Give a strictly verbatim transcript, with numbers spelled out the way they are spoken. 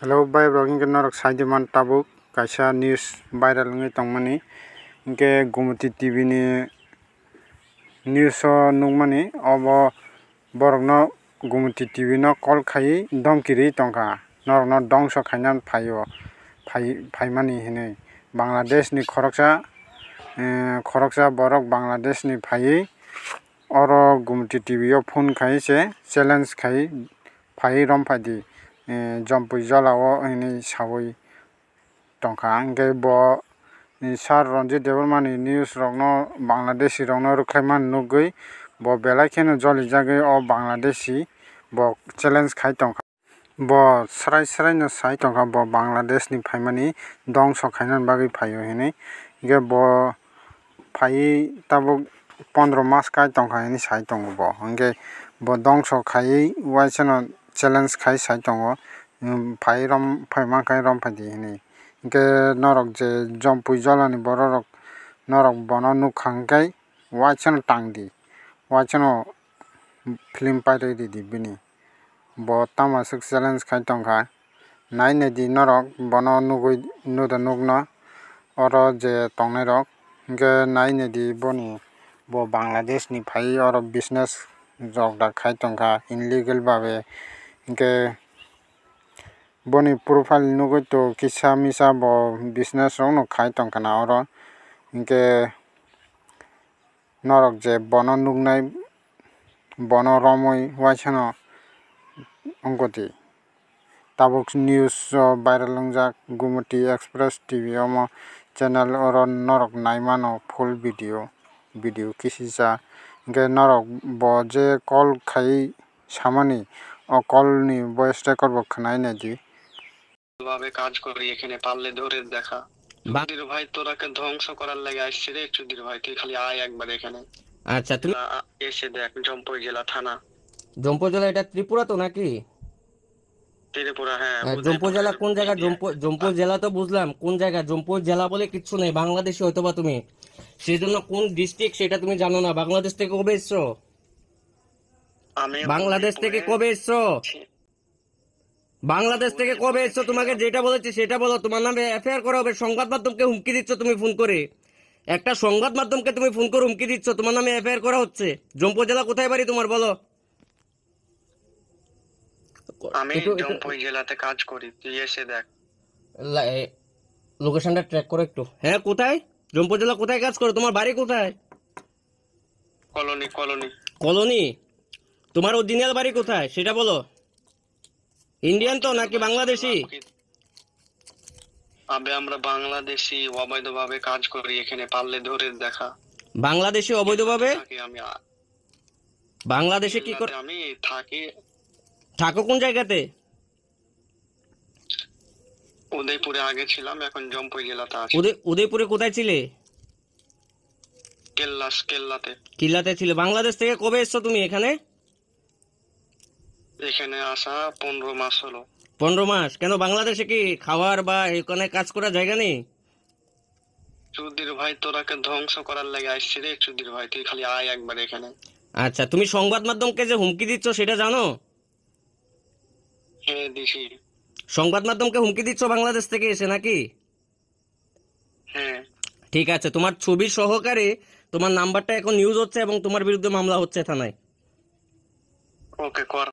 Hello, bai rok, hinkhe norok sai di man tabuk kaisa news viral wngwi tongmani. Hinkhe Gumoti T V ni news o nukmani, obo borokno Gumoti T V no call khaiwi domki rwi tongkha, norokno dongso khaina phaio, phai-, phaimani hinwi. Bangladesh ni khoroksa, eh, khoroksa borok Bangladesh ni phaiwi oro Gumoti T V o phone khai se challenge khai phaiwi romphai di, eh, Jompui Jwla o hinwi sawi tongkha. Hinkhe bo, eh, Sir Ranjit Debbarma ni news rokno Bangladeshi rokno rwkhlaimani nugwi bo belai kheno jolijagwi o Bangladeshi bo challenge khai tongkha. Bo srai srai no sai tongkha, bo Bangladesh ni phaimani dongso khaina bagwi phaio hinwi. Hinkhe bo phaiwi tabuk pondro mas kai tongkha hinwi sai tongo bo. Hinkhe bo dongso khaiwi uaisano challenge khai sai tongo. Phai rom-, phai mankha romphai di hinwi. Hinkhe norok je Jompui Jwla ni borok rok, norok bono nukha hinkhe uaisano tang di, uaisano film pairwi ridi bini. Bo tamo aswk challenge khai tongkha. Nai nai di norok bono nugwi, nudo nukno oro je tongnai rok. Hinkhe nai nai di boni bo Bangladesh ni phai oro business rok da khai tongkha illegal babe. Hinkhe boni profile nugwi to kisa misa bo business rok no khai tongkha na oro. Hinkhe norok je bono nuknai, bono romwi uaisano wngkoti. Tabuk news o viral wngjak Gumoti Express T V omo channel oro norok naimano full video, video kisisa. Hinkhe norok bo je call khai samani o call ni voice record bo khwnai naidi. ভাবে কাজ করি এখানে, পারলে ধরে দেখা। বা- চুদির ভাই, তোরাকে ধ্বংস করার লাগি আসছি রে চুদির ভাই, তুই খালি আয় একবার এখানে। আচ্ছা, তুমি আ-, আ-, এসে দেখ, জম্পুই জেলা থানা। জম্পুই জেলা এটা ত্রিপুরা তো নাকি? ত্রিপুরা, হ্যাঁ, হ্যাঁ, উদয়পুর জম্পুই জেলা থানা। কোন জায়গা? এই যে জম্পুই, জম্পুই জেলা তো বুঝলাম, কোন জায়গা? জম্পুই জেলা বলে কিচ্ছু নেই, বাংলাদেশি হয়তো বা তুমি, সেই জন্য কোন ডিস্ট্রিক্ট সেটা তুমি জানো না। বাংলাদেশ থেকে কবে এসছো? আমি এখন বাংলাদেশ থেকে কবে এসছো? বাংলাদেশ থেকে কবে এসছো? তোমাকে যেটা বলেছি সেটা বলো। তোমার নামে এফআইআর করা হবে। সংবাদ মাধ্যমকে হুমকি দিচ্ছ তুমি ফোন করে, একটা সংবাদ মাধ্যমকে তুমি ফোন করে হুমকি দিচ্ছ, তোমার নামে এফআইআর করা হচ্ছে। জম্পুই জেলা কোথায় বাড়ি তোমার, বলো? আমি একটু, একটু জম্পুই জেলাতে কাজ করি, তুই এসে দেখ। লা-, এ, লোকেশনটা ট্র্যাক করো একটু। হ্যাঁ, কোথায়? জম্পুই জেলা কোথায় কাজ করো? তোমার বাড়ি কোথায়? Colony, colony. কলোনি? তোমার অরিজিনাল বাড়ি কোথায় সেটা বলো। ইন্ডিয়ান তো নাকি বাংলাদেশি? আবে, আমরা বাংলাদেশি, অবৈধভাবে কাজ করি এখানে, পারলে ধরে দেখা। বাংলাদেশি অবৈধভাবে? থাকি আমি, আ-, বাংলাদেশে কি কর-, কেল্লাতে আমি থাকি। থাকো কোন জায়গাতে? উদয়পুরে আগে ছিলাম, এখন জম্পুই জেলাতে আছি। উদয়-, উদয়পুরে কোথায় ছিলে? কেল্লাস, কেল্লাতে। কিল্লাতে ছিলে। বাংলাদেশ থেকে কবে এসছো তুমি এখানে? এখানে আসা পনেরো মাস হলো। পনেরো মাস? কেন, বাংলাদেশে কি খাওয়ার বা এখানে কাজ করার জায়গা নেই? চুদির ভাই, তোরাকে ধ্বংস করার লাগি আসছি রে চুদির ভাই, তুই খালি আয় একবার এখানে। আচ্ছা, তুমি সংবাদ মাধ্যমকে যে হুমকি দিচ্ছ সেটা জানো? হ্যাঁ, দিছি। সংবাদ মাধ্যমকে হুমকি দিচ্ছ বাংলাদেশ থেকে এসে নাকি? হ্যাঁ। ঠিক আছে, তোমার ছবি সহকারে তোমার নাম্বারটা এখন ইউজ হচ্ছে এবং তোমার বিরুদ্ধে মামলা হচ্ছে থানায়। ওকে, কর।